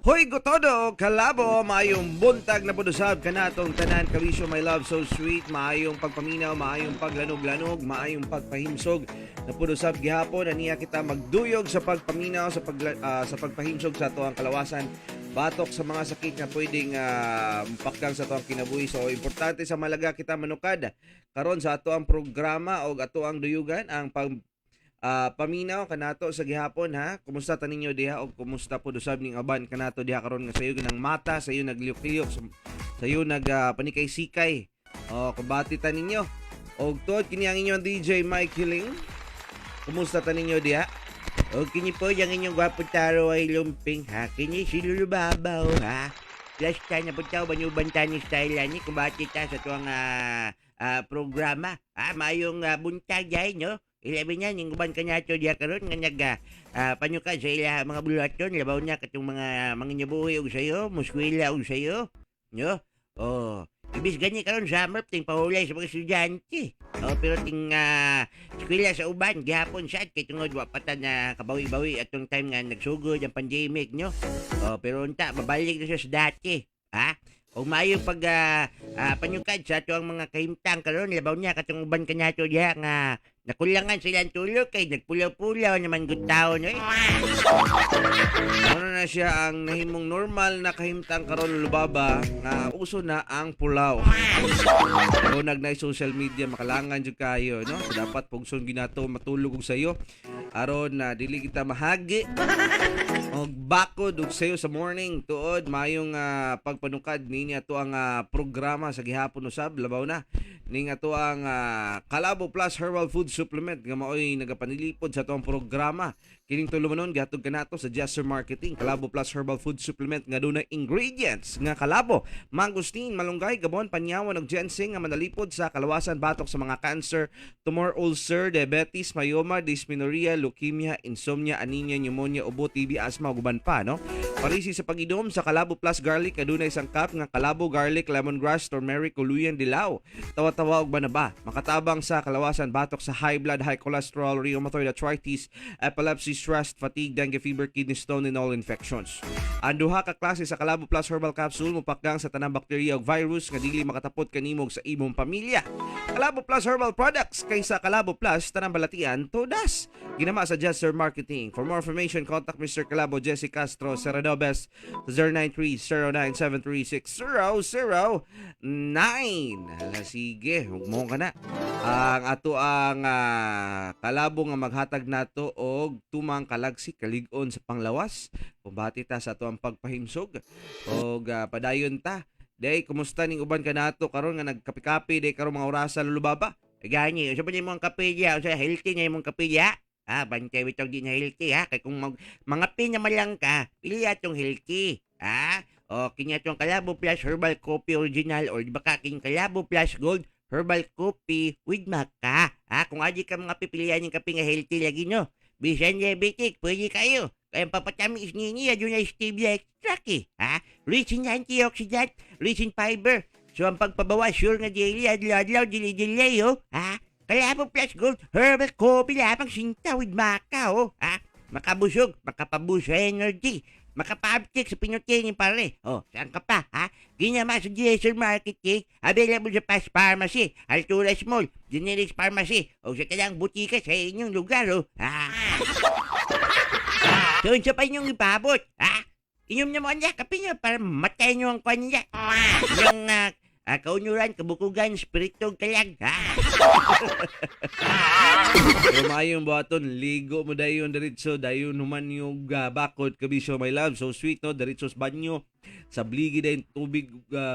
Hoy, gotodo, kalabo, maayong buntag na pud usab kanatong tanan, kabisyo, my love, so sweet, maayong pagpaminaw, maayong paglanog-lanog, maayong pagpahimsog na pud usab gihapon. Aniya kita magduyog sa pagpaminaw, sa pagpahimsog sa atoang kalawasan batok sa mga sakit nga pwedeng mapakgang sa atoang kinabuhi. So importante sa malaga kita manukad karon sa atoang programa og atoang duyugan ang paminaw kanato sa gihapon, ha. Kumusta ta ninyo diha og kumusta pud usab ning uban kanato diha karon nga sayo nang mata, sayo nagliyok-liyok, sayo nag panikay-sikay? O kumbati ta ninyo. Og tuod kini ang inyong DJ Mike Hiling. Kumusta ta ninyo diha? O kini po yung inyong gwapo taro ay lumping, ha. Kini si Lulubabaw, ha. Last time na po tao banyuban ni style ani kumbati ta sa tuwang programa. Ha, maayong buntag jay, no? Ilabi niya ning uban kanyato diha karon nga nag panyuka sa ila mga bulaton, labaw niya katong mga manginyabuhi og sayo, muskwela og sayo, no? Oh, ibis gani karon summer, ting pahulay sa mga estudyante. Oh, pero ting eskwela sa uban gihapon sad kay tungod wa pa ta na kabawi-bawi atong time nga nagsugod ang pandemic, no? Oh, pero unta mabalik na siya sa dati, ha? Og maayo pag panyukad sa ato ang mga kahimtang karon, labaw niya katong uban kanato diha nga nakulangan sila ang tulog kay nagpulaw-pulaw naman gud taon, eh. Ano na siya ang nahimong normal na kahimtang karon, lubaba, nga uso na ang pulaw. Kung nag social media, makalangan jud kayo, no? So, dapat pugson ginato matulog og sayo aron na dili kita mahagi og bakod og sayo sa morning. Tuod mayong pagpanukad nini ato ang programa sa gihapon usab, labaw na ning ato ang Kalabo Plus Herbal Food Supplement nga maoy nagapanilipod sa atong programa. Kining tulumanon gihatod kanato sa Jester Marketing. Kalabo Plus Herbal Food Supplement nga dunay ingredients nga kalabo, mangosteen, malunggay, gabon, panyawan ug ginseng nga manalipod sa kalawasan batok sa mga cancer, tumor, ulcer, diabetes, myoma, dysmenorrhea, leukemia, insomnia, anemia, pneumonia, ubo, TB, asthma ug uban pa, no? Parisi sa pag-inom sa Kalabo Plus Garlic, adunay sangkap nga kalabo, garlic, lemongrass, turmeric, kuluyan, dilaw, tawa-tawa ug banaba. Makatabang sa kalawasan batok sa high blood, high cholesterol, rheumatoid arthritis, epilepsy, stress, fatigue, dengue fever, kidney stone, and all infections. Ang duha ka klase sa Kalabo Plus Herbal Capsule mopakgang sa tanang bakterya ug virus nga dili makatapot kanimo ug sa imong pamilya. Kalabo Plus Herbal Products, kaysa Kalabo Plus, tanang balatian todas. Ginama sa Jester Marketing. For more information, contact Mr. Kalabo Jesse Castro Seradobes sa 093-0973-6009. Hala, sige, hugmong ka na. Ang ato ang kalabo nga maghatag nato og tumang kalagsik kalig-on sa panglawas. Kumbati ta sa ato ang pagpahimsog og padayon ta. Day, kumusta ning uban kanato karon nga nagkape-kape day karon mga orasa, lulubaba? Gani, unsa ba imong kape diya? Unsa healthy na imong kape diya? Ah, bantay bitong di na healthy, ha. Kay kung mga na malang ka, pili atong healthy. Ha? O kini atong Kalabo Plus Herbal Coffee Original or di ba ka king Kalabo Plus Gold Herbal Coffee with Maca. Ha? Kung adi ka mga pipilian yung kape nga healthy lagi, no? Bisan diabetic, pwede kayo. Kaya ang papatamis nini, aduna stevia extract eh. Ha? Rich in antioxidant, rich in fiber. So ang pagpabawas, sure nga daily, adlaw-adlaw, dili-delay, oh. Ha? Kalabo Plus Gold Herbal Coffee lamang sinta with maca, oh. Ha? Makabusog, makapaboost sa energy, makapa-uptake sa pinutinin, pare. Oh, saan ka pa, ha? Ginama sa GSR Marketing, available sa Fast Pharmacy, Altura Small, Generics Pharmacy, o sa talang butika sa inyong lugar, oh. Ha? So, unsa pa inyong ipabot, ha? Inom na mo anya, kape nyo, para matay nyo ang kwan niya. Yung kaunuran, kabukugan, spirito, kalag, ha? Pero maayong buhaton, ligo mo dayon diretso, dayon human yung bakod, kabisyo, my love. So sweet, no, diretso sa banyo. Sa bligi dayon tubig,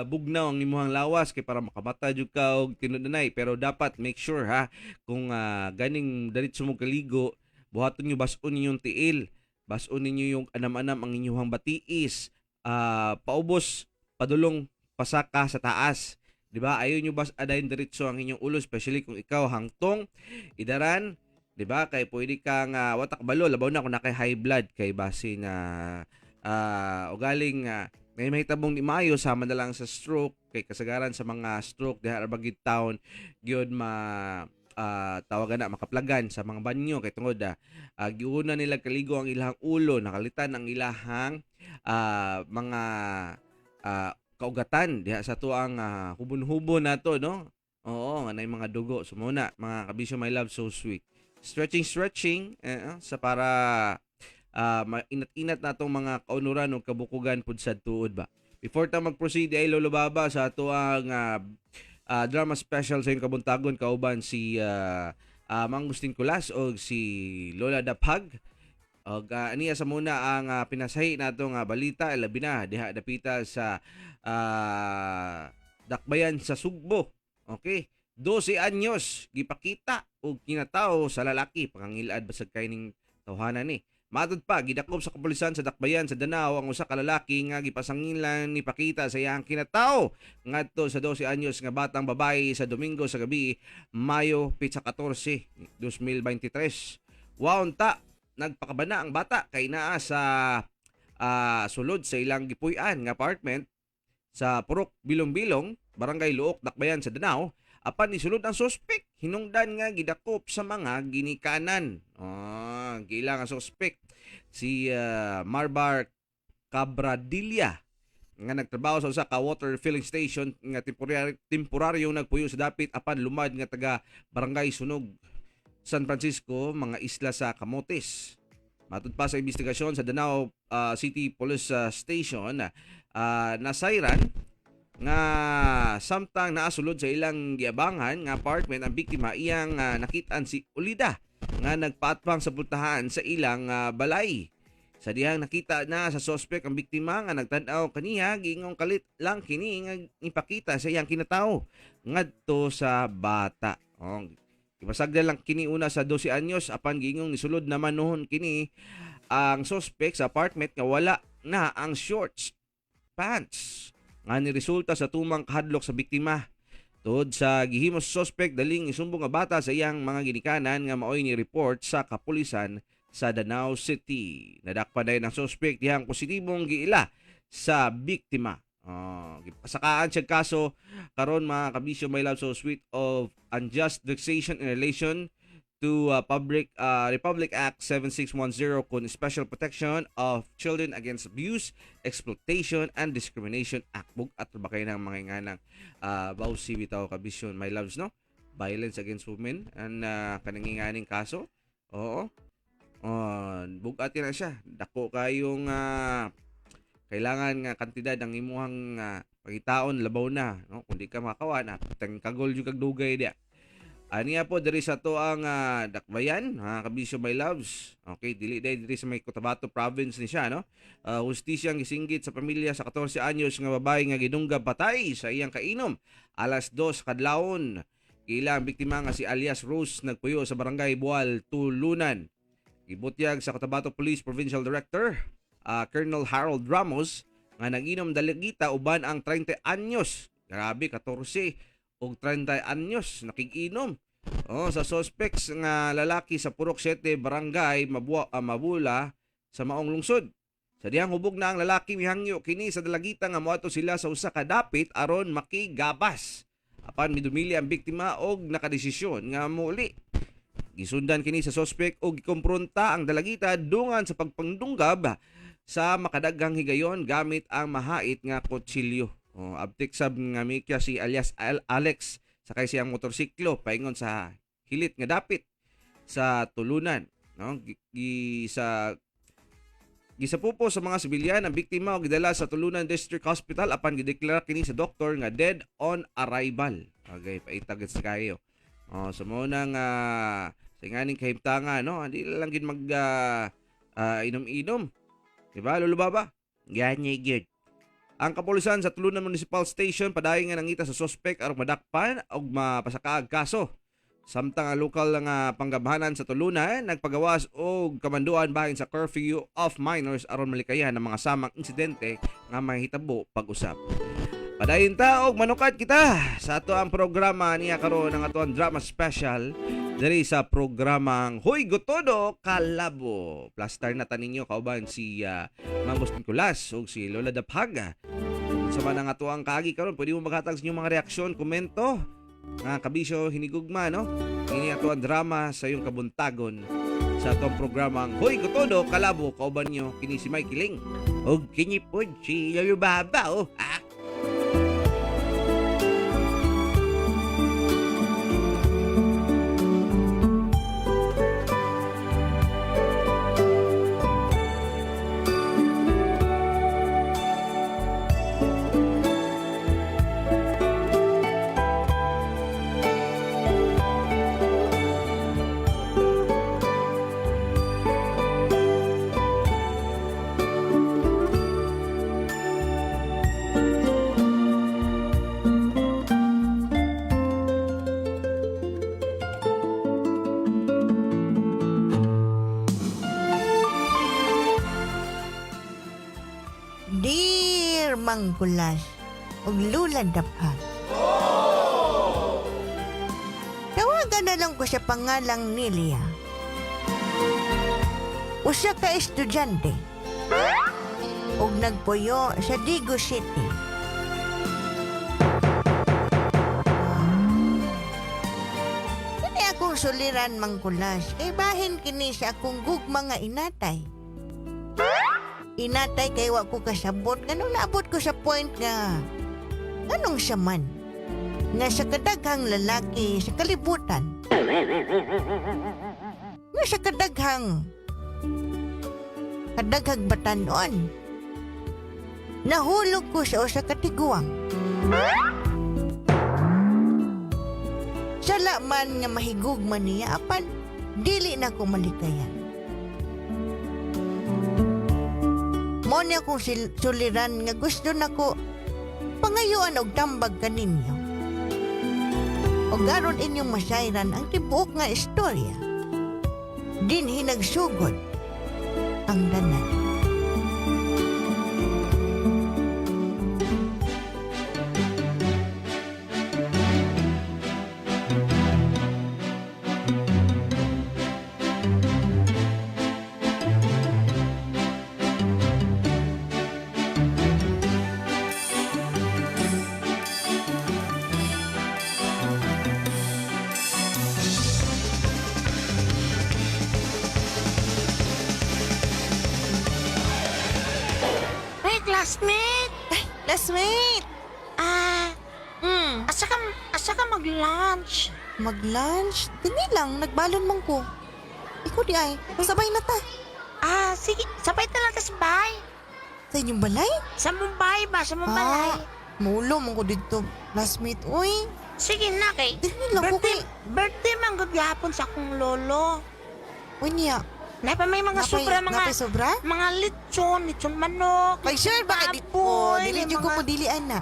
bugnaw ang imuhang lawas kay para makamata jud ka og tinud-anay. Pero dapat make sure ha, kung ganing diretso mo kaligo, buhaton niyo bas-on ninyong tiil. Bas-on ninyo yung anam-anam ang inyong batiis. Paubos, padulong pasaka sa taas. 'Di ba? Ayaw nyo bas adayon diretso ang inyong ulo, especially kung ikaw hangtong idaran, 'di ba? Kay pwede kang watak balo, labaw na kung nakay high blood kay base na ugaling may mahitabong di maayo sama na lang sa stroke, kay kasagaran sa mga stroke diha ra bagid town gyud ma tawagan na makaplagan sa mga banyo kay tungod giuna nila kaligo ang ilahang ulo, nakalitan ang ilahang mga kaugatan diha sa tuang hubon-hubon nato, no? Oo, nga nay mga dugo. So muna, mga kabisyo, my love, so sweet. Stretching, stretching, sa para mainat-inat na atong mga kaunuran o kabukugan pud sa tuod ba. Before ta mag-proceed ay, Lolo Baba, sa atoang drama special sa iyong kabuntagon kauban si Mang Gustin Kulas o si Lola Dapag. Og aniya sa muna ang pinasahi nato nga balita, labi na diha dapita sa Dakbayan sa Sugbo. Okay. 12 anyos gipakita og kinatao sa lalaki, pangangilad basag kay ning tawhanan ni. Matod pa, gidakop sa kapulisan sa Dakbayan sa Danao ang usa ka lalaki nga gipasangilan ni pakita sa iyang kinatao ngadto sa 12 anyos nga batang babae sa Domingo sa gabi, Mayo pitsa 14, 2023. Wa unta nagpakabana ang bata kay naa sa sulod sa ilang gipuy-an nga apartment sa Purok Bilong-Bilong, Barangay Luok, Dakbayan sa Danao, apan isulod ang suspek hinungdan nga gidakop sa mga ginikanan. Giila ang suspek si Marbar Cabradilla nga nagtrabaho sa usa ka water filling station nga temporaryo nagpuyo sa dapit apan lumad nga taga Barangay Sunog, San Francisco, mga isla sa Camotes. Matud pa sa investigasyon sa Danao City Police Station, nasayran nga samtang naasulod sa ilang giabangan nga apartment ang biktima, iyang nakitaan si Ulida nga nagpaatbang sa pultahan sa ilang balay. Sa dihang nakita na sa suspect ang biktima nga nagtan-aw kaniya, giingong kalit lang kini nga ipakita sa iyang kinatao ngadto sa bata. Oh, ipasagdan lang kini una sa 12 anyos apan giingong nisulod naman noon kini ang suspect sa apartment nga wala na ang shorts pants nga ni resulta sa tumang kahadlok sa biktima. Tuod sa gihimo sa suspect, daling isumbong nga bata sa iyang mga ginikanan nga maoy ni report sa kapulisan sa Danao City. Nadakpan dayon ang suspect dihang positibong giila sa biktima. Oh, gipasakaan siya kaso karon, mga kabisyo, my love, so sweet, of unjust vexation in relation to public Republic Act 7610 kon Special Protection of Children Against Abuse, Exploitation and Discrimination Act. Bug-at ba kayo ng mga inganang bawsi bitaw, kabisyon, my loves, no? Violence against women and kanang inganing kaso. Oo. Oh, bug-at na siya. Dako kayong kailangan nga kantidad ang imuhang pangitaon labaw na, no? Kung di ka makawa na, tangkagol jud kag dugay diya. Aniya po diri sa to ang Dakbayan, mga kabisyo, my loves. Okay, dili day diri sa may Cotabato province ni siya, no? Hustisya ang gisinggit sa pamilya sa 14 anyos nga babae nga gidunggab patay sa iyang kainom alas 2 kadlawon. Giila ang biktima nga si alias Rose nagpuyo sa Barangay Bual, Tulunan. Gibutyag sa Cotabato Police Provincial Director Colonel Harold Ramos nga nag-inom dalagita uban ang 30 anyos. Grabe, 14 og 30 anyos nakikinom. Oh, sa suspects nga lalaki sa Purok 7, Barangay Mabula sa maong lungsod. Sa dihang hubog na ang lalaki, mihangyo kini sa dalagita nga moadto sila sa usa ka dapit aron makigabas. Apan midumili ang biktima og nakadesisyon nga muuli. Gisundan kini sa suspect og gikompronta ang dalagita dungan sa pagpangdunggab sa makadaghang higayon gamit ang mahait nga kutsilyo. Oh, abtik sab nga mikya si alias Alex sakay siyang motorsiklo paingon sa hilit nga dapit sa Tulunan, no? Gi, gi- sa Gisapupo sa mga sibilyan ang biktima og gidala sa Tulunan District Hospital apan gideklara kini sa doktor nga dead on arrival. Okay, paitag sa kayo. Oh, so mo nang sa nganing kahimtanga, no, hindi lang gid mag inom-inom. Di ba, Lolo Baba? Gani gyud. Ang kapulisan sa Tulunan Municipal Station padayon nga nangita sa suspect aron madakpan og mapasakaag kaso. Samtang ang lokal nga panggamhanan sa Tulunan nagpagawas og kamanduan bahin sa curfew of minors aron malikayan ang mga samang insidente nga mahitabo pag-usap. Padayon ta og manukad kita sa ato ang programa niya karon, ang ato ang drama special diri sa programang Huy Gotodo Kalabo. Plaster na ta ninyo kauban si Mangos Nicolas ug si Lola Daphaga. Sa man ang ato ang kaagi karon, pwede mo maghatag sa inyong mga reaksyon, komento. Nga kabisyo hinigugma, no? Ini ato ang drama sa iyong kabuntagon sa atong programang Hoy Kutodo Kalabo, kauban nyo kini si Mike Ling. Og kini pod si Lolo Baba, oh. Ha? Dear Mangkulas ug Lula Dapag. Tawagan na lang ko sa pangalang Nilia. Usa ka estudyante ug nagpuyo sa Digo City. Kini akong suliran, Mangkulas, kay bahin kini sa akong gugma nga inatay. Inatay kay wa ko kasabot nganong naabot ko sa point nga anong siya man nga sa kadaghang lalaki sa kalibutan, nga sa kadaghang batanon, nahulog ko sa usa ka tiguang. Sala man nga mahigugma niya, apan dili na ko malikayan. Mo niya akong suliran nga gusto nako pangayuan og tambag kaninyo. Og aron inyong masayran ang tibuok nga istorya. Dinhi nagsugod ang danan. Hey, classmate! Classmate! Ah, asa ka mag-lunch? Mag-lunch? Dini lang, nagbalon man ko. Ikaw di ay, sabay na ta. Ah, sige, sabay na lang ta sa bahay. Sa inyong balay? Sa Mumbai ba? Sa Mumbai. Ah, maulo man ko dito. Classmate, uy. Sige na kay. Dini lang ko Birthday, kay. birthday man gud gihapon sa akong lolo. Uy niya. Napa may mga sobra mga Napay sobra? mga litson, litson manok. Kay sure, baka di ko. baboy, Dili may jud ko mga- mo dilian na.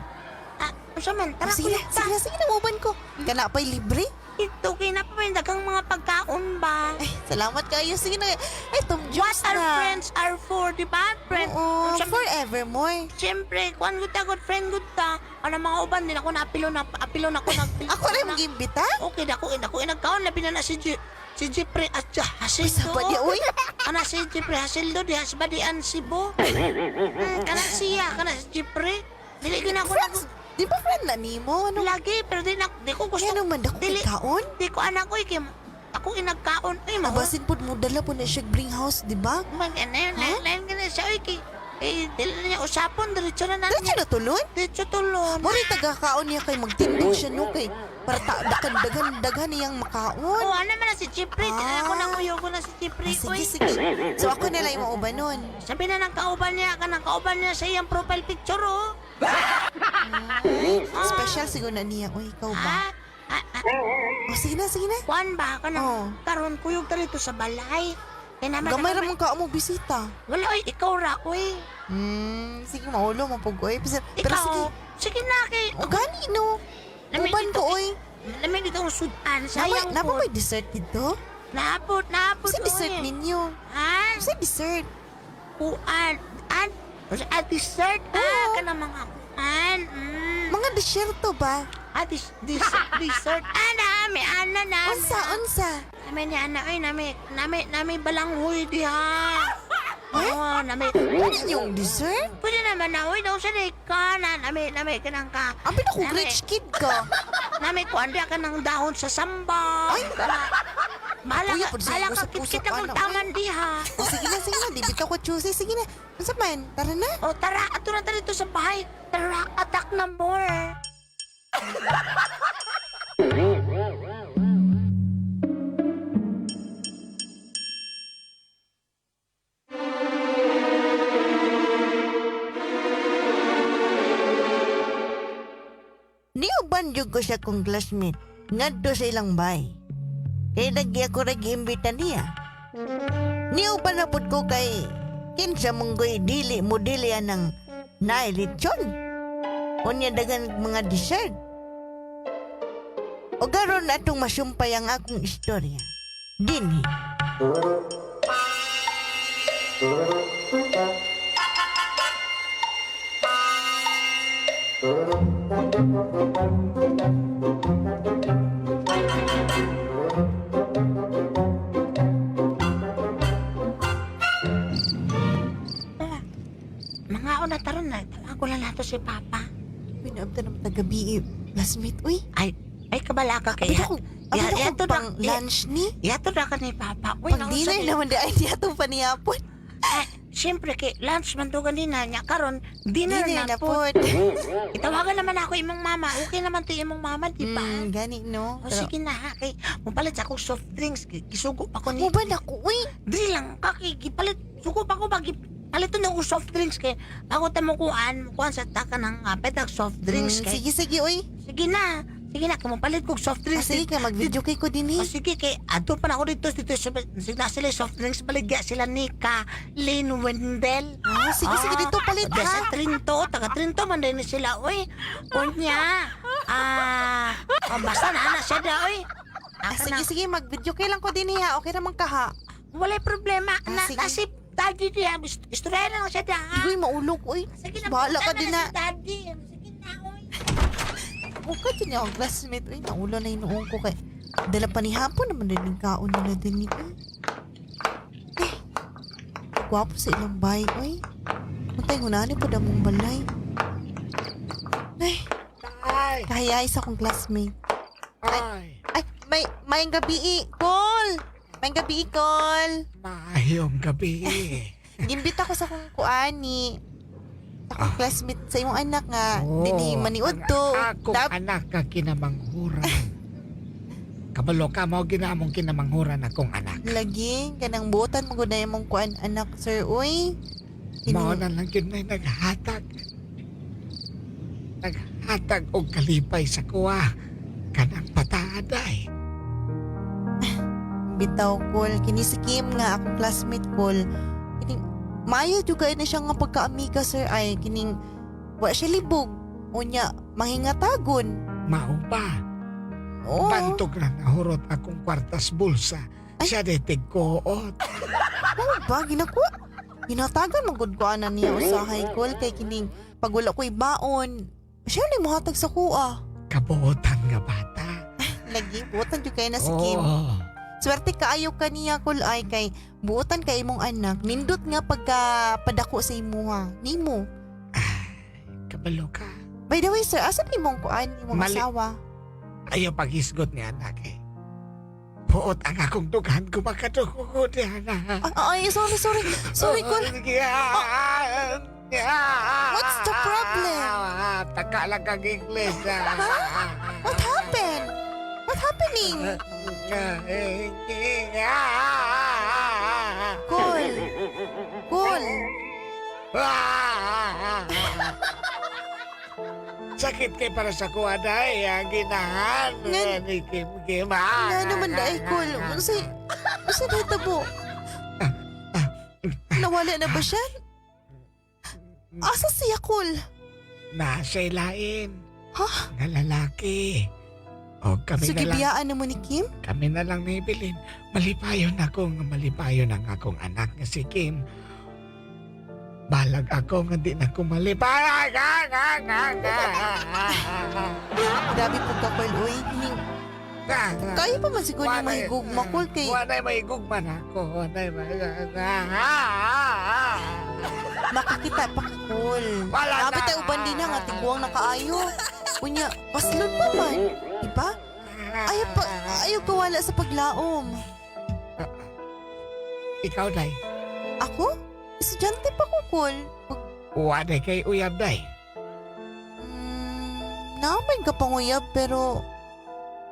Ah, unsa man, tara Oh, sige na, kulit sige ta. na, sige na, uban ko. Kana pa'y libre. Ito kay napa may daghang mga pagkaon ba? Ay, salamat kayo. Sige na. Ay, tom What juice our na. friends are for, di ba? Friend. Oo, Unsa man- forevermore. Siyempre, kuan gud ta, good friend gud ta. Ano mga uban din ako na apilo na apilo na ako nag Ako rin mag-imbita? Okay, dako dako nagkaon labi na na si G, si Jeffrey at si Hasildo. Sa di, uy. Ana si Jeffrey Hasildo diha sa Badian Cebu. Kana siya, kana si Jeffrey. Dili gyud ako nag Friends, di ba friend na nimo? Ano? lagi pero di na di ko gusto. Kaya naman, dako Dili. kay kaon? Di ko anak ko kay ako inagkaon ay mo. Abasin po mo dala po na siya greenhouse, di ba? Man ano Ha? lain lain gani siya oy kay eh dili na niya usapon diretso na na Diretso niya. na tulon? Diretso tulon. Mo rin taga-kaon niya kay magtindog siya no kay para ta dakan daghan daghan niyang makaon. Oh, ano man na si Jeffrey? Di na ako Ah. nanguyog na si Jeffrey. Ah, Uy. sige, sige. So ako na lang yung mauban nun. Sabi na ng kauban niya, kanang kauban niya sa iyang profile picture, oh. Ay, special siguro na niya. Uy, ikaw ba? Ah, ah, ah, Oh, sige na, sige na. kuan ba ka Oh. nang karon kuyog ta dito sa balay. Kay naman Gamay ra man ka mo bisita. Wala oy, ikaw ra oy. Sige, maulo mo pug oy. Pero, pero Ikaw. sige. Sige na kay. O gani no. Lami Uban dito, ko oy. Lami dito ang sudan Napa, sayang napa po. may dessert dito? Naapot, naapot. Sa dessert oy. ninyo? Ha? Sa dessert? Kuan. An? Ah, dessert. Ah, kanang mga kuan. Mga desserto ba? Ah, dessert. Ah, nami, ana, nami. Unsa, unsa? Nami ni ana oy, nami, nami, nami balanghoy diha. Oh, nami. Ano yung dessert? Pwede naman na, uy, daw sa ka na, nami, nami, kanang ka. Abi na kung Nami. rich kid ka. Nami, kuan diya ka ng dahon sa samba. Ay! Kana. Bahala Uy, ka, pud sa bahala ka, usap-usap, kit-kit akong ana, taman diha. O sige na, di bitaw ko choosy. Sige na. Unsa man? Tara na. O tara, ato na dito sa bahay. Tara, attack na more. Niuban jud ko siya kong classmate ngadto sa ilang bay. Kay lagi ako ra giimbita niya. Niuban na pud ko kay kinsa munggoy dili mo dili anang naay lechon. Unya dagan mga dessert. O garon atong masumpay ang akong istorya. Dinhi. Mga una taron na, tawag ko lang nato si Papa. Pinaabta na tagabi classmate uy. Ay, ay kabala ka Abi kay. ako, abi ako pang lunch ni. Yato na ka ni Papa. Uy, Pag dinner naman di ay di ato pa niyapon. Ay, siyempre kay lunch man to ganina nya karon dinner, Dinner na na po. pod. Itawagan naman ako imong mama. Okay naman to imong mama, di ba? Gani no. O sige na ha, kay mupalit sa akong soft drinks, gisugo pa ko ni. Mo ba na ko uy? Dili lang ka kay gipalit sugo pa ko ba gipalit na og soft drinks kay bago ta mo kuan, kuan sa taka ng petag soft drinks kay. Sige sige uy. Sige na. Sige na, kay mopalit kog soft Ah, drinks. sige kay mag-video kay ko din O eh. sige kay adto pa na ako dito dito sa sige na sila soft drinks baligya sila Nika, Lynn Wendell. Ah, sige sige dito palit Sa ha. Trinto, taga Trinto man din sila, oy. Unya. Ah, oh, basta na na siya da, oy. Ah, sige sige mag-video kay lang ko din eh, ha. Okay naman ka ha. Walay problema. Ah, Na, sige. na si Daddy diya. Istorya na lang siya da, ha? Uy, maulog uy. Sige na, Bahala ka punta din na na. si Daddy. Sige na, oy. Okay din ako classmate uy. Naulo na inuong ko kay dala pa ni hapon naman din yung kaon nila din ni. Uy. Eh, gwapo sa ilang bay uy. Matay ngunani po damong balay. Ay, Ay, kahiyay sa akong classmate. ay, Ay, may may gabi eh. Call. May gabi eh, call. maayong gabi. Gimbita ko sa akong kuani. Sa akong classmate sa imong anak nga Oo, dinhi maniud to. ang Akong anak ka kinamanghuran. Kabalo ka mo ginamong kinamanghuran akong anak. Lagi kanang buotan mo gud na imong kuan anak sir uy. Mao na lang yun na naghatag. Naghatag og kalipay sa kuwa. Kanang pataaday. Bitaw kol kini si Kim nga akong classmate kol. Kining maayo jud kaayo na siya nga pagkaamiga sir ay kining wa siya libog. Unya mangingatagon. Mao ba? Oo. Bantog na nahurot akong kwartas bulsa. Ay. Siya de tigkoot. Oo ba ginakuha? Ginatagan mo gud ko ana niya usahay kol kay kining pag wala ko'y baon. Siya na mohatag sa kuha. Kabuotan nga bata. Lagi buotan jud kaayo na si Kim. Oo. Swerte kaayo kaniya kol ay kay buotan kay imong anak. Nindot nga pagka padako sa imuha. Nimo. Kabalo ka. By the way, sir, asa imong kuan imong Mali. asawa? Ayaw paghisgot ni anak eh. Puot ang akong dughan ko makadugo ni anak. Ay, ay, sorry, sorry. Sorry, kol. What's the problem? Taka lang kang English. What happened? What happening? Kol. Kol. Sakit kay para sa kuha day ang ginahan ni Kim Kim. Nga naman dai, Kol. Unsay unsay nahitabo? Nawala na ba siya? Asa siya, Kol? Nasa ilain. Ha? Nga lalaki. O kami So, na lang, gibiyaan na mo ni Kim? kami na lang ni Evelyn. Malipayon ako nga malipayon ang akong anak nga si Kim. Balag ako nga di na ko malipayon. Grabe po ka, Kol. Uy, kining, kaya pa man siguro niya mahigugma, Kol, kay Wanay mahigugma na ako. Wanay. Makakita pa ka, Kol. Wala na. Dapat tayo uban din ha, nga tiguang na kaayo. Unya, paslon pa man. Diba? Ayaw pa, ayaw kawala sa paglaom. Ikaw, day. Ako? Estudyante pa ko, Kol. Pag, Wa day kay uyab, day. Naman ka panguyab, pero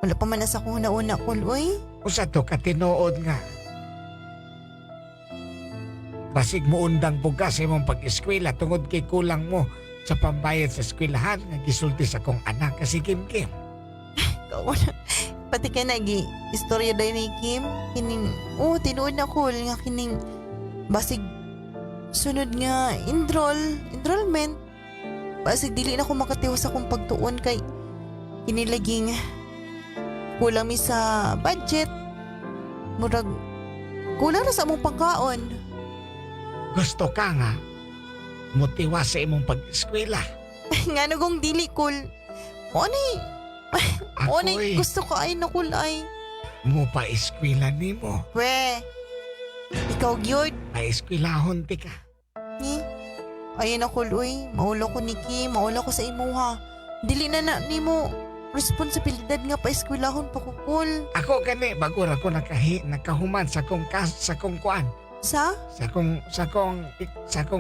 wala pa man nasa akong una-una, Kol, uy. Usa to ka tinuod nga. Basig mo undang bugas sa imong pag-eskwela tungod kay kulang mo sa pambayad sa eskwelahan nga gisulti sa kong anak kasi Kim Kim. Wala. Pati ka nagi, istorya day ni Kim. Kining, oh, tinuod na cool nga kining, basig, sunod nga, enrollment. Basig, dili na ko makatiwas akong pagtuon kay, kinilaging, kulang mi sa budget. Murag, kulang na sa among pagkaon. Gusto ka nga motiwa sa imong pag-eskwela. Nga nagong dili cool. O ni, o ni, Ako'y gusto ko ay na cool ay. mo pa eskwela nimo. We, ikaw gyud. Pa-eskwelahon ti ka. Ni? Ayun ako, Luy. Maulo ko ni Kim. Maulo ko sa imuha. Dili na na nimo responsibilidad nga pa eskwelahon pa kukul. Ako gani bago ra ko nakahuman sa kong kas, sa kong kuan, Sa? sa kong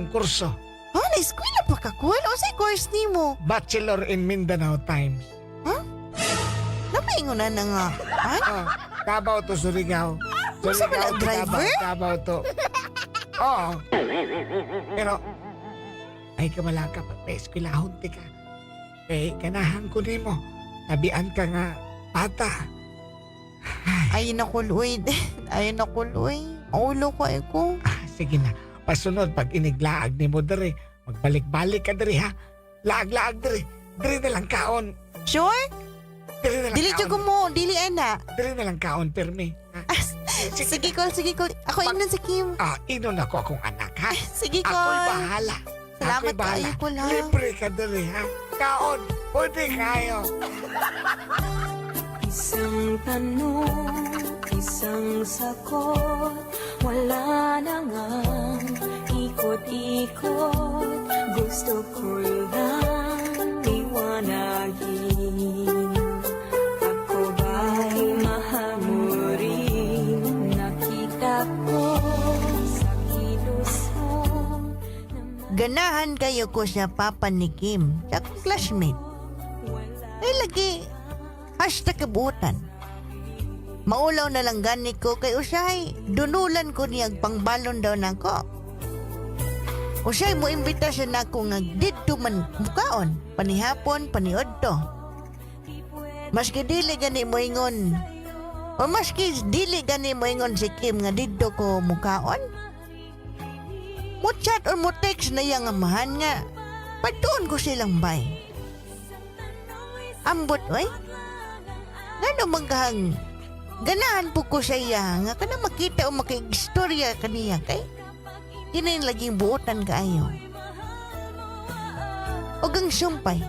kurso. Ha? Na-eskwela pa ka, kul? O sa course nimo? Bachelor in Mindanao Times. Napaingon na na nga. Ha? Oh, Davao to Surigao. Unsa man ang to driver? Davao, Davao to. Oo. Pero, ay kamala ka, pa-eskwelahon ti ka. Eh, ganahan ko nimo. Tabian ka nga, bata. Ayun ako, Luy. Ayun ako, Luy. Maulo ko ay ko. Ah, sige na. Pasunod, pag iniglaag nimo diri, magbalik-balik ka diri ha. Laag-laag diri. Diri na lang kaon. Sure? Diri na lang Dili kaon. jud ko mo. Dili ana. Diri na lang kaon, pirmi. Ha? Ah, sige, Kol. Sige, Kol. Ako ingnon si Kim. Ah, inon ako akong anak ha. Sige, Ako'y Kol. bahala. Salamat Ako'y bahala. kaayo, Kol, ha? Libre ka diri ha. Kaon, pwede kayo. Isang tanong, isang sagot, wala na ngang ikot-ikot. Gusto ko lang liwanagin. Ako ba'y mahal mo rin? Nakita ko sa kilos mo na Ganahan kayo ko sa papa ni Kim, sa akong classmate. Ay lagi, #kabuotan. Maulaw na lang gani ko kay usahay, dunulan ko niyag pangbalon daw nako. Usahay mo imbita siya nako nga didto man mukaon, panihapon, paniudto. Maski dili gani mo ingon, o maski dili gani mo ingon si Kim nga didto ko mukaon, mo chat or mo text na iyang amahan nga pagtuon ko silang bay. Ambot, oy. Ngano man kahang ganahan po ko sa iya nga kanang makita o makiistorya kaniya kay kini laging buotan kaayo. Og ang sumpay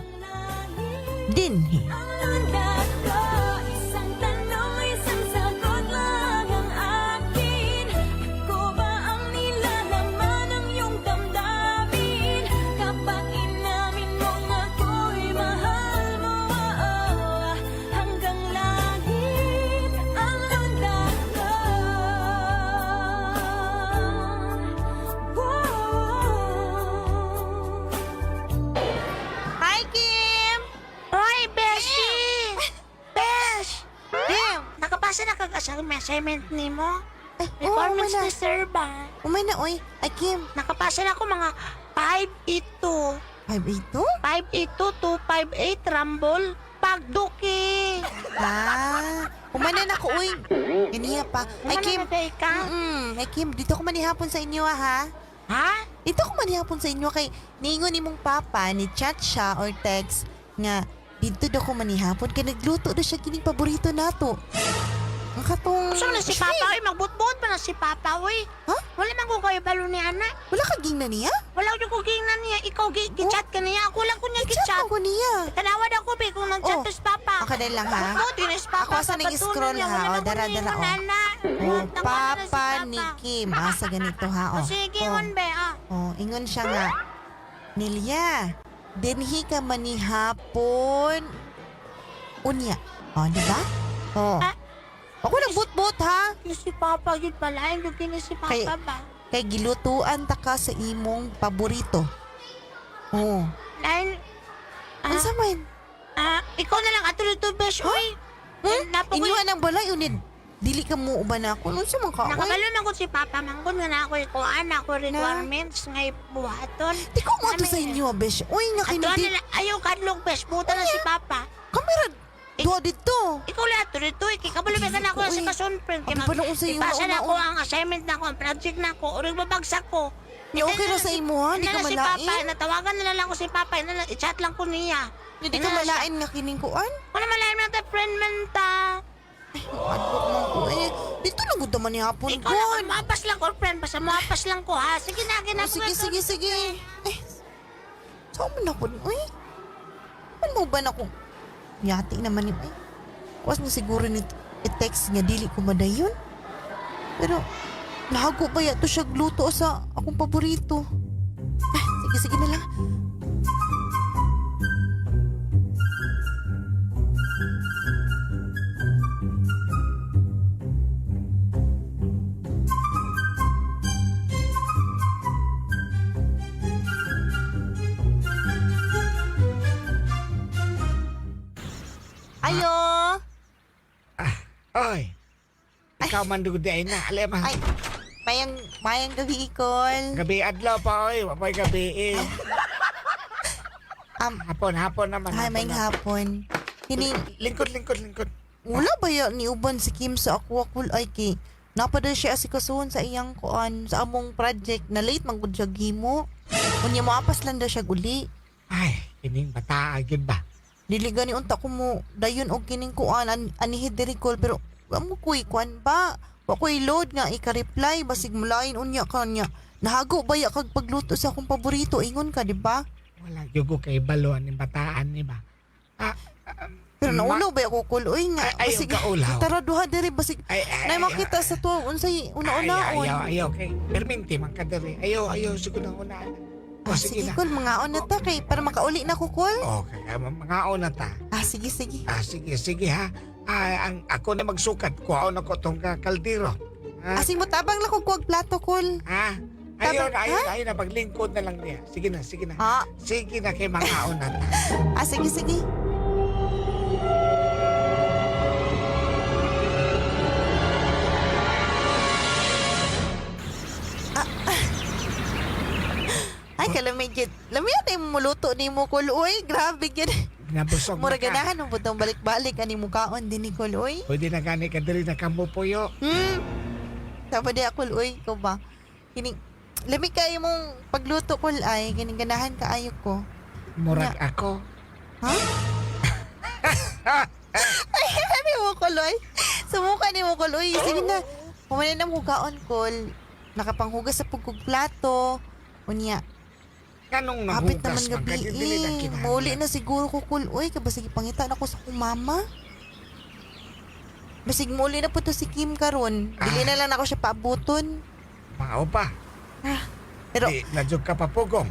dinhi. Tanda ko, isang tanong, isang sagot lang ang akin. Ako ba ang nilalaman ng iyong damdamin? Kapag inamin mong ako'y mahal mo, oh, hanggang langit ang tanda ko. Whoa. Hi, Kim! Hoy, Beshi! Besh! Kim! Nakapasa na kag assignment nimo? Ay, oo, Requirements umay na. ni sir ba? Umay na, oy. Ay, Kim. Nakapasa na ako mga 582. 582? 582, 258, Rumble. Pagduki! Ah, umay na na ako, uy. Ganiya pa. Ay, Ano Kim. na ba ka? Ay, Kim, dito ko manihapon sa inyo, ah, ha? Ha? Dito ko manihapon sa inyo kay niingon nimong papa ni chat siya or text nga dito daw ko manihapon kay nagluto daw siya kining paborito nato. Ang katong Gusto na si Papa, oy. Magbutbut pa na si Papa, oy. Ha? Wala man ko kayo balo ni Ana. Wala ka ging na niya? Wala ko kong na niya. Ikaw Ikaw, gi-chat ka niya. Ako lang ko niya Gi-chat gi-chat. man ko niya. Tanawa na ko, be, kung nag-chat Oh. to si Papa. Ako din lang ha. Ako, din si Papa. Ako sa ning Papatulan scroll niya. ha. Wala O, na dara, ko dara, niingon, o. ana. Oh, Tanawa na si Papa ni Kim. Ah, sa ganito ha. O, Oh. sige, Oh. ingon, be, ah. Oh, ingon siya nga. Nilya, dinhi ka manihapon. Unya. Oh, di ba? Oh. Ah. Ako nagbutbut ha. Kini si Papa, yun pala. Yung kini si Papa ba? Kay gilutuan ta ka sa imong paborito. Oh. Dahil, ah, Unsa man? ah, ikaw na lang ato dito, besh, uy. Hmm? Napo ko Inyuha ng balay unid. Dili ka mo uban ako. Unsa man ka? Oy? Nakabalo man ko si Papa, manggod nga na ako ikuan ako requirements nga ibuhaton. Di ko mo ato sa inyo, besh. Uy, nga Ato kinudi. na lang, ayaw kadlok, besh, buta na si Papa. Kamera, duha dito. Ikaw lang ato dito, eh, kay kabalo ba na ako Uy, sa kasun, friend. Kay abi pa noon sa iyo, Ipasa na ako nauna-una. ang assignment na ako, ang project na ako, or babagsak ko. Ni okay ra sa imo ha, di ka Ina na si Papa, malain. natawagan na lang ko si Papa, ina na, i-chat lang ko niya. Ni di ka Ina na siya. malain nga kining kuan. Wala malain man ta, friend man ta. Adlok man ko eh. Dito lang gud man ni hapon Ikaw lang, kon. muapas lang ko, friend, basta muapas lang ko ha. Sige na, Oh, ginagawa sige, sige, sige. Eh, saan man ako? Uy, ano mo ba na kung yati naman ni ay. Kuwas na siguro ni i-text nga dili ko madayon. Pero, nahago ba yato siya gluto sa akong paborito? Ay, sige, sige na lang. Ayo! Oy. Ikaw man dugod ay na. Alam Ay, mayang, mayang gabi, Icol. Gabi adlaw pa oy, wapay gabi eh. Hapon, hapon naman. Ay, mayang na. hapon. Kini, Lingkod, lingkod, lingkod. wala ba ya ni uban si Kim sa ako akul ay kay napada siya si kasuhon sa iyang kuan sa among project na late man gud siya gimo. Unya mo apas lang daw siya guli. Ay, kining bata gyud ba? Dili gani unta ko mo dayon og kining kuan anihi diri call pero wa mo kuy kuan ba? Wa koy load nga ika-reply basig mulain unya kanya. Nahago ba ya kag pagluto sa akong paborito ingon ka di ba? Wala gyud ko kay balo aning bataan ni ba. Ah, Pero naulo ba ako kul uy nga Ay, ayaw basig ka ulaw. tara duha diri basig Ay, ay, nay ay, makita sa tuwa unsay Ay, una-unaon. ayaw, ayaw, kay perminti man ka diri. Ayaw, ayaw, siguro na una. O, Ah, sige sige, na. kul, mga na ta kay para makauli na ko kul. Okay, mga una ta. Ah, sige, sige. Ah, sige, sige ha. Ah, ang, ako na magsukat. Kuhaon ako tong kaldero. Ha? Asing mo tabang lang ko kuwag plato kul. Ha? Ayun, Tabang- ayun, ayun na. Paglingkod na lang niya. Sige na, sige na. Ah, Sige na kay mga una ta. ah sige, sige. Ah, ah. Ay, kalamig gid. Lami na yung muluto ni mo kul. Uy, grabe gid. Nabusog na Mura ka. ganahan mo butong balik-balik ani mukaon din ni kul. Uy. Pwede na gani ka diri na kamupuyo. Tama di ako, uy, ikaw ba? Kining, lami kayo mong pagluto ko, ay, kining ganahan kaayo ko. Murag ako. Ha? Ay, ano mo kol, uy? Sumuka ni mo kol, uy. Sige na. Pumanin na mo kaon, kol. Nakapanghugas sa pugkog plato. Unya, Kanong hapit nahugas naman man ka, gabi dili na eh. kinahanglan. Mauli na siguro ko, kol. Uy, kabasig pangita na ko sa akong mama. Basig mauli na po to si Kim karon. Dili Ah. na lang ako siya paabuton. Mao pa. Pero Di, na jud ka papugong.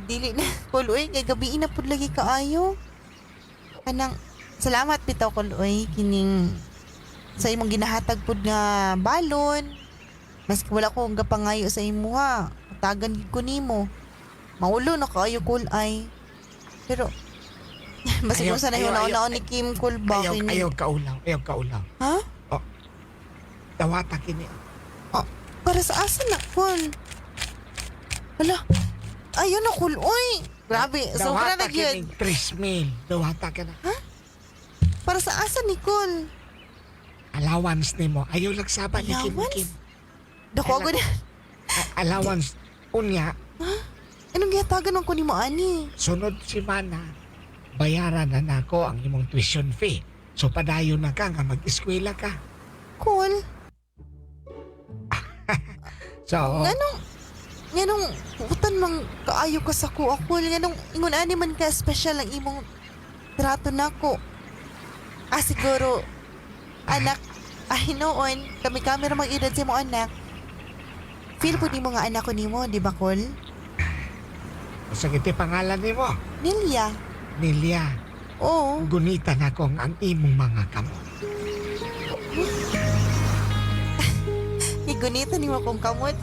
dili na kol uy kay gabi na pud lagi kaayo. Kanang salamat bitaw kol uy kining sa imong ginahatag pud nga balon. Maski wala ko ang gapangayo sa imuha. Tagan gid ko nimo. Maulo na kaayo kol ay. Pero basig Ayaw, kung sa ayaw, nauna ayaw. ni Kim kol ba Ayaw, kini- ayaw kaulaw, ayaw kaulaw. Ha? Oh. Dawata kini. Para sa asa na kol? Hala. Ayun na kol uy. Grabe, sobra Dawata na gyud. kini 3,000. Dawata ka na. Para sa asa ni Col? Allowance nimo. Ayaw lang saba ni Kim Allowance? Kim. Dako ako na. Allowance unya Anong gihatagan man ko ni mo ani? sunod semana bayaran na nako ang imong tuition fee. So padayon na ka nga mag-eskwela ka. Col, So nganong Nganong utan mang kaayo ka sa ko ako. Nganong ingon ani man ka special ang imong trato nako. Ah, siguro, anak, ay noon, kami-kami ra mag-edad sa imong anak. Feel po nimo nga anak ko nimo, di ba, Kol? Sa iti pangalan nimo, Nilya. Nilia. Oo. Gunita na kong ang imong mga kamot. Igunita nimo kong kamot.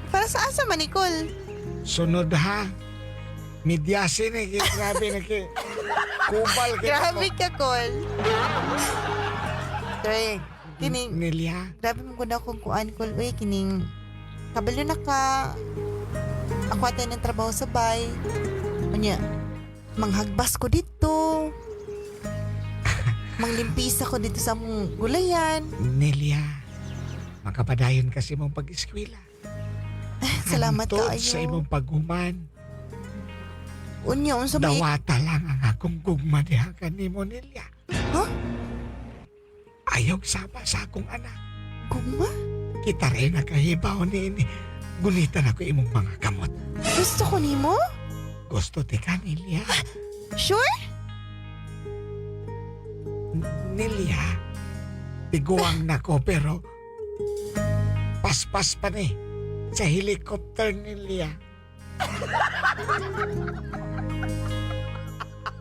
Para sa asa man, Nicole? Sunod ha. Midyasi ni ki grabe na ki. Kubal ki. Grabe ka, Kol. Tre, kining, Nilia. grabe mo gud akong kuan, Kol. Uy, kining, kabalo na ka. Ako atay ng trabaho sa bay. Unya, manghagbas ko dito. Manglimpisa ko dito sa mong gulayan. Nilia. Makapadayon kasi mong pag-eskwela. Salamat Hantod kaayo. sa imong paghuman. Unya, unsa may Dawata lang ang akong gugma diha kanimo Nilia. Huh? Ayaw saba sa akong anak. gugma? Kita rin nakahibaw ni ini. Gunita na ko imong mga kamot. Gusto ko nimo? Gusto ti ka, Nilia. Sure? Nilia, tiguang na ko pero paspas pa ni sa helicopter Nilia.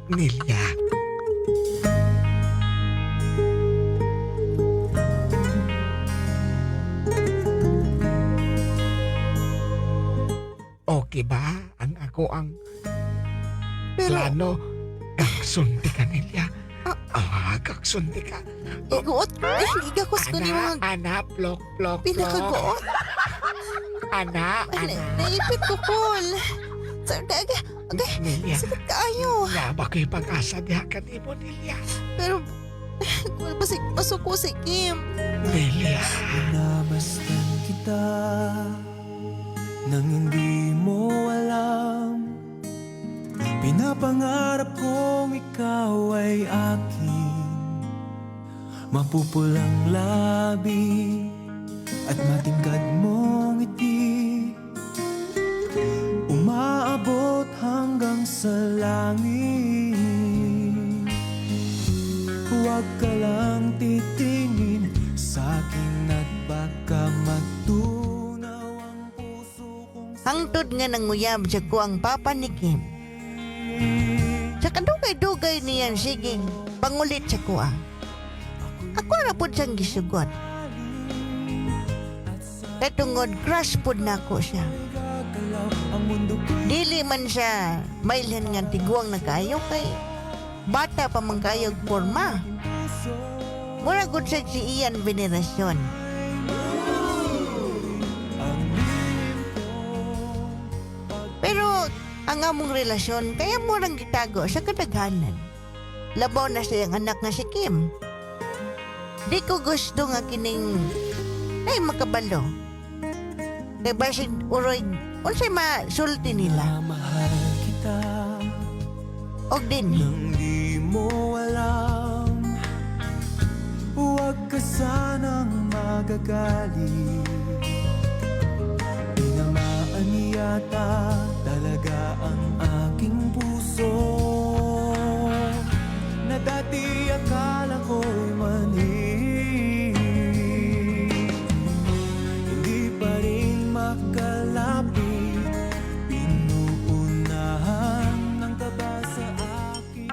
Nilia. Okay ba ang ako ang Pero plano? Kaksunti ka, Nilia. Ah, kaksunti ka. iguot, eh, igakos ko nimo Ana, ana, plok, plok, plok. pinakaguot. Ana, Ay, ana. naipit ko, Kol. Sa aga, agay, Nilia, sakit kaayo. naba ko'y pag-asa diha kanimo, Nilia. Pero, Kol, basig, masuko si Kim. Nilia. Namasdan kita nang hindi mo alam. Pinapangarap kong ikaw ay akin. Mapupulang labi at matingkad mong ngiti, umaabot hanggang sa langit. Huwag ka lang titingin sa akin at baka matunaw ang puso kong Hangtod nga nanguyab siya ko ang papa ni Kim. Sa kadugay-dugay niyan sige pangulit sa kuha. Ako ra pud siyang gisugot. Kay tungod crush pud nako siya. gagalaw. Ang mundo ko'y Dili man siya mailhan nga tiguang na kaayo kay bata pa man kaayo og porma. Mura gud siya si Ian Veneracion. Pero ang among relasyon kaya mo rang gitago sa kadaghanan. Labaw na siyang anak nga si Kim. Di ko gusto nga kining ay makabalo. Kay basig uroy unsay masulti nila mahal kita og din nang di mo alam. Huwag ka sanang magagalit. Tinamaan yata talaga ang aking puso na dati akala ko'y manhid. Hindi pa rin makalapit. Pinuunahan ng kaba sa aking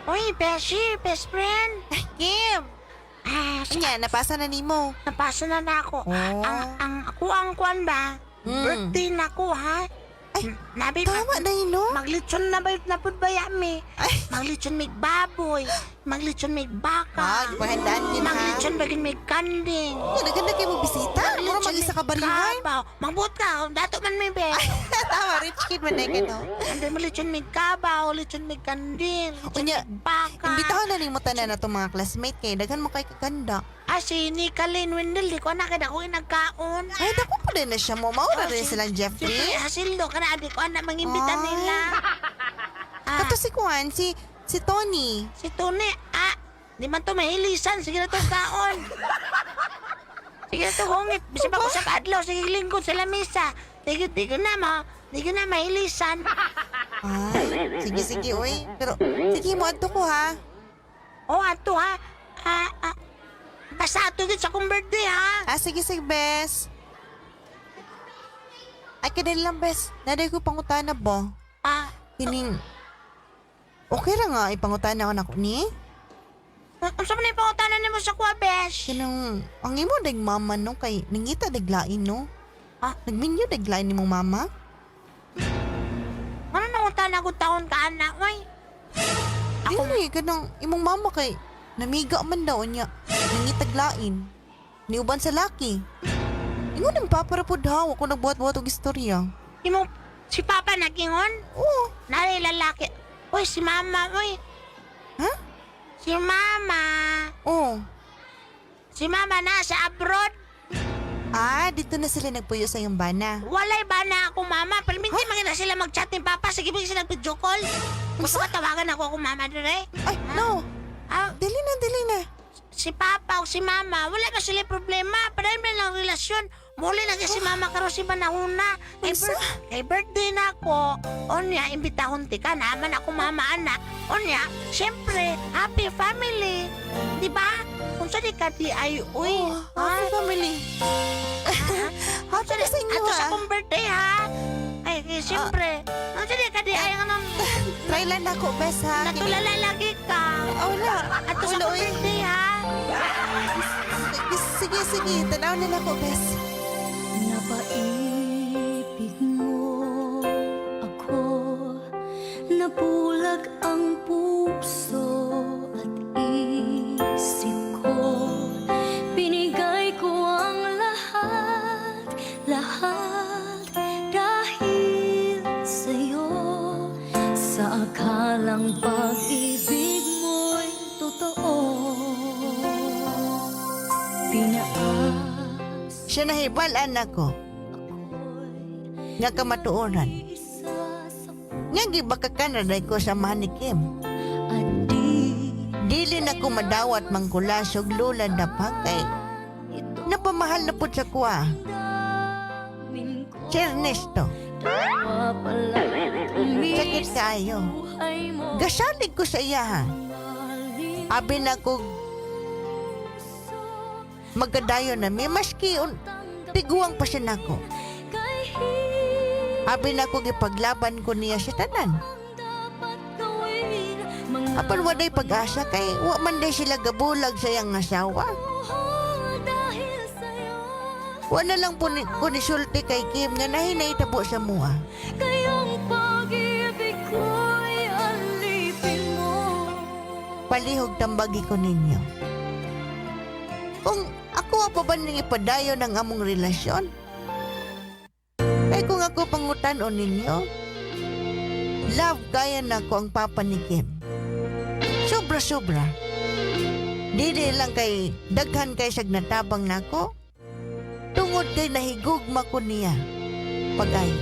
Uy, Beshi, best friend. Kim! Ah, Unya, napasa na nimo. napasa na na ako. Oh. Ang ako ang kuan ba? Mm. Birthday na ko, ha? Ay. Nabi, Tama na yun, no? Maglitson na ba na pud ba yami? Ay. Maglitson mig baboy, maglitson mig baka. Ah, gipahandaan din ha. Maglitson ba gin mig kanding. Ganda ganda kayo mo bisita. Mura mag-isa ka barihan. Kabaw. Magbuot ka, dato man mi be. Tama, rich kid man na ka, no? Ando maglitson mig kabaw, litson mig kanding, litson Unya, mig baka. Imbitahan na rin mo tanan na itong mga classmate kay daghan mo kay kaganda. Ah, si Nicolene Wendell, di ko na kaya ako inagkaon. Ay, dako pa rin na siya mo. Maura Oh, rin silang Jeffrey. Siyempre, Hasildo, kana di ko na mangimbita Ay. nila. Ah, Kato si Juan, si Tony. si Tony, ah, di man to mahilisan. Sige na to kaon. Sige na to hungit. Bisa pa ko sa kadlaw, sige lingkod sa lamisa. Sige, di ko na mahilisan. Ay, sige, sige, uy. Pero, sige mo, adto ko ha. Oh, ato ha. Ah, ah. Basta ato yun sa kong birthday ha. Ah, sige, sige, bes. Ay, kadali lang, bes. Naday ko pangutana ba? Ah, Kining, okay ra nga, ipangutana ko na ko ni. unsa man yung pangutanan nimo sa kuha, besh? Kanang, ang imo dag mama no, kay nangita daglain no. Ah? Nagminyo daglain ni mong mama? Ano nangutana ko taon ka, anak? Uy, Ako? Dili, kanang imong mama kay namiga man daw niya. Nangitaglain. Niuban sa laki. Ingon ang papa ra pud ha, ako nagbuhat-buhat og istorya. imo, si Papa nagingon? Oo. Nari lalaki. Uy, si Mama, uy. Ha? Si Mama. Oo. Si Mama nasa abroad. Ah, dito na sila nagpuyo sa iyong bana. Walay ba na ako, Mama? Pero hindi man na sila mag-chat ni Papa. Sige, bigyan sila video call. Gusto ka tawagan ako ako, Mama, dire? Ay, no. Ah, Dili na, dili na. si Papa o si Mama, wala ba sila problema? Parang may lang relasyon. Muli na si Mama karon si Manahuna. Kay, Unsa? kay birthday na ako. Onya, imbitahon ti ka naman ako mama anak. Onya, syempre, happy family. Di ba? Kung sa di ka di ay uy. Oh, happy family. Happy na sa inyo Ato sa ha. akong birthday ha. Ay, eh, syempre. Kung sa di ka di ay anong Try lang na ako, bes ha. natulala lagi ka. Ah, wala. Ato sa Wala, akong uy. birthday ha. Sige, sige, sige. Tanaw na na ako, bes. Napaibig mo ako, nabulag ang puso at isip ko. Binigay ko ang lahat, lahat dahil sa'yo. Sa akalang pag-ibig mo'y totoo. Pinaas Siya nahibal-an ako nga kamatuoran. Nga gibakakan na ko sa ni Kim. Dili na ko madawat mangkulas og lula na pa kay napamahal na pud sa kuha. Si Ernesto, sakit kaayo. Gasalig ko sa iya ha. Abi na ko magkadayon na mi maski tiguang pa siya nako. Abi na ko gipaglaban ko niya sa tanan. Apan waday pag-asa kay wa man day sila gabulag sa iyang asawa. Wa na lang po ni, ko nisulti kay Kim nga nahinay tabo sa mua. Kayang pag-ibig ko'y alipin mo. Palihog tambagi ko ninyo. Kung ako pa ba ning ipadayon ang among relasyon? Kay kung ako pangutan-on ninyo, love kaya na ko ang papa ni Kim. Sobra-sobra. Dili lang kay daghan kay siyag natabang nako. Tungod kay nahigugma ko niya. Pag-ayo.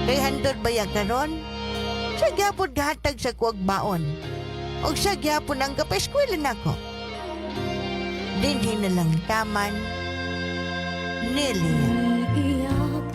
Kay handod ba ya karon? Siya gyapon gahatag sa kuwag baon. Og siya gyapon ang kapaeskwela nako. Dinhi na lang taman Nelia. Iiyak.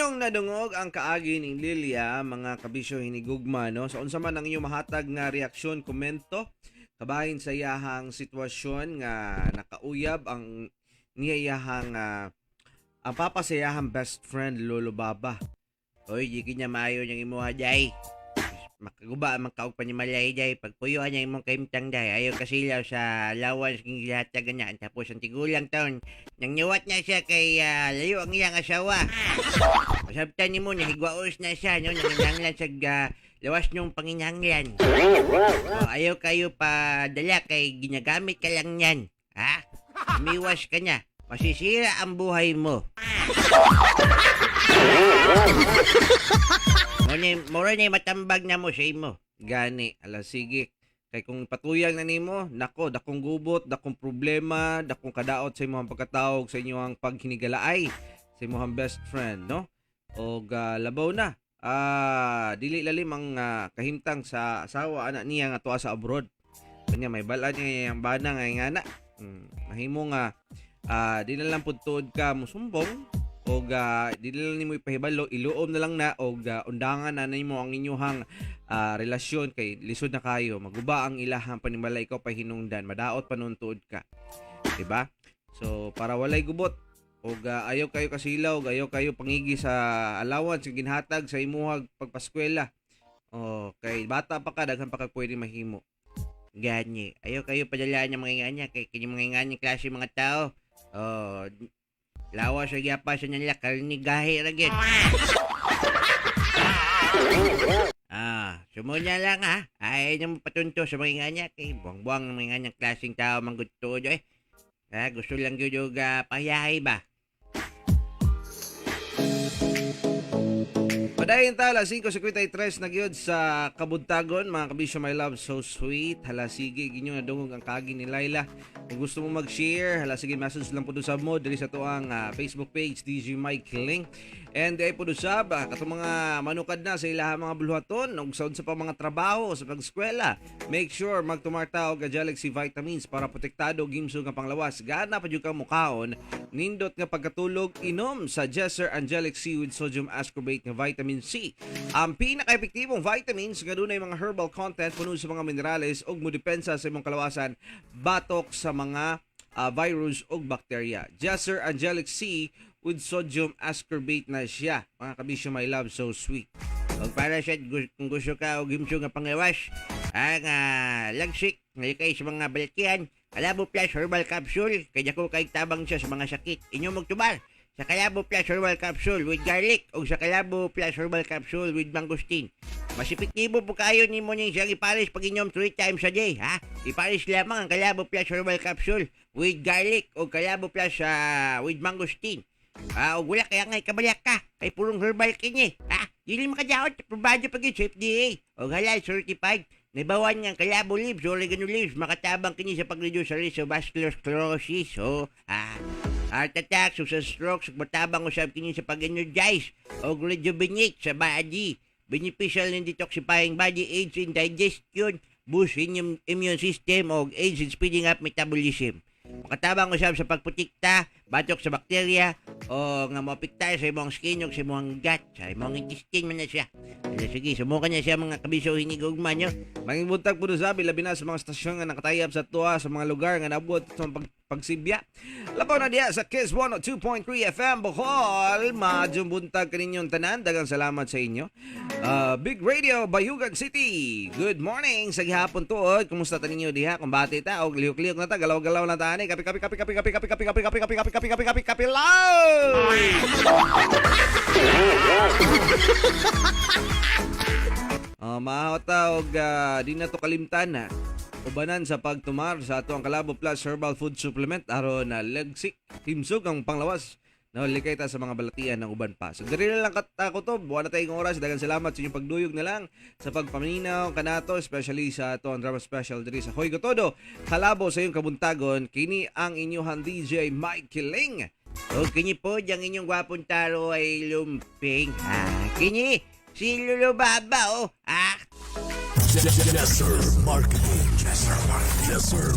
Inyong nadungog ang kaagi ni Lilia, mga kabisyo hinigugma, no? So unsa man ang inyong mahatag nga reaksyon, komento kabahin sa iyahang sitwasyon nga nakauyab ang niyayahang ang papa sa iyahang best friend, Lolo Baba. Oy, di kanya maayo niyang imuha day. Makaguba man ka og panimalay day. Pagpuyuan niya imong kahimtang day. Ayaw kasilaw sa lawan sa gihatagan niya. Tapos ang tigulang taon, nang niwat niya siya kay layo ang iyang asawa. Masabtan nimo nahigwaos na siya, no? Nanginahanglan sa lawas niyong panginahanglan. O, ayaw kayo padala kay ginagamit ka lang niyan. Ha? Umiwas ka niya. Masisira ang buhay mo. Mura na matambag na mo sa imo. Gani, ala sige. Kay kung patuyang na nimo, nako, dakong gubot, dakong problema, dakong kadaot sa imong pagkatawag, sa inyong paghinigalaay, sa imong best friend, no? Og labaw na. Dili lalim ang kahimtang sa asawa anak niya nga tuwa sa abroad. Kanya may balad niya yang bana nga ingana. Mahimo nga di na lang pud tuod ka musumbong og di na lang nimo ipahibalo, iluom na lang na og undangan na nimo ang inyuhang relasyon kay lisod na kayo, maguba ang ilahang panimalay, ikaw pa hinungdan, madaot pa nun tuod ka, diba? So para walay gubot og ayaw kayo kasilaw og ayaw kayo pangigi sa allowance nga ginhatag sa imuhag pagpaskwela. O kay bata pa ka, daghan pa ka pwede mahimo. Gani. Ayaw kayo padalaan ng mga inganya kay kini mga inganya klase mga tao. Oh, lawas sa gyapa sa nila karni gahi ra gyud. Sumunya lang ha. Ay nyo patunto sa mga inganya kay buwang-buwang ng mga inganya klaseng tao manggod tuod eh. Gusto lang gyud og pahiyahi ba? Padayon ta, alas 5:53 na gyud sa kabuntagon, mga kabisyo, my love, so sweet. Hala sige, ginyo nadungog ang kagi ni Laila. Kung gusto mo mag-share, hala sige, message lang po sa mo diri sa tuang Facebook page DJ Mike Link. And ay po usab katong mga manukad na sa ilahang mga buluhaton ug sa unsa pa mga trabaho sa pag-eskwela. Make sure magtumarta og Angelic C vitamins para protektado og himsog nga panglawas. Gana pa jud kang mukaon, nindot nga pagkatulog, inom sa Jesser Angelic C with sodium ascorbate nga vitamin C. Ang pinaka-epektibong vitamins nga dunay mga herbal content, puno sa mga minerales ug modepensa sa imong kalawasan batok sa mga virus ug bakterya. Jesser Angelic C with sodium ascorbate na siya. Mga kabisyo, my love, so sweet. Og para sa kung gusto ka og himsog nga panglawas, ang lagsik ngayon kay sa mga balatian, Kalabo Plus Herbal Capsule, kay dako kay tabang siya sa mga sakit. Inyo magtubar sa Kalabo Plus Herbal Capsule with garlic o sa Kalabo Plus Herbal Capsule with mangosteen. Mas epektibo po kayo nimo ning siyang ipares pag inyom 3 times a day, ha? Ipares lamang ang Kalabo Plus Herbal Capsule with garlic o Kalabo Plus with mangosteen. Og wala kaya nga ikabalak ka kay purong herbal kini, ha? Dili makadaot, probado pag yun sa FDA. Og halal certified. Naibawan nga ang kalabo leaves, oregano leaves, makatabang kini sa pag-reduce sa risk of vascular sclerosis. So, heart attack, so sa stroke, so matabang usab kini sa pag-energize o rejuvenate sa body. Beneficial in detoxifying body, aids in digestion, boost in immune system, o aids in speeding up metabolism. Makatabang usab sa pagputikta, batok sa bakterya, o nga moapektar sa imong skin o sa imong gut, sa imong intestine man na siya. Ala, sige, sumukan niya siya mga kabiso hinigugma nyo. Mangibuntag po sabi, labi na sa mga stasyon nga nakatayap sa tuwa sa mga lugar nga naabot sa pagsibya. Labaw na diya sa Kiss 102.3 FM Bohol. Madyong buntag kaninyong tanan. Dagang salamat sa inyo. Big Radio, Bayugan City. Good morning sa gihapon tuod. Kumusta ta ninyo diha? Kumbati ta og lihok-lihok na ta, galaw-galaw na ta ani. Kapi kapi kapi kapi kapi kapi kapi kapi kapi kapi kapi kapi kapi kapi kapi law. Maaw ta og di na to kalimtan na ubanan sa pagtumar sa ato ang Kalabo Plus Herbal Food Supplement aron na legsik himsog ang panglawas na likay ta sa mga balatian ng uban pa. So diri na lang ako to, buwan na tayong oras. Daghang salamat sa inyong pagduyog na lang sa pagpaminaw kanato, especially sa ato ang drama special diri sa Hoy Gotodo. Kalabo sa iyong kabuntagon, kini ang inyong DJ Mike Ling. O kini po, diyang inyong gwapong taro ay lumping. Kini, si Lolo Baba, oh. Yes, sir. Marketing. Yes, sir. Yes, sir.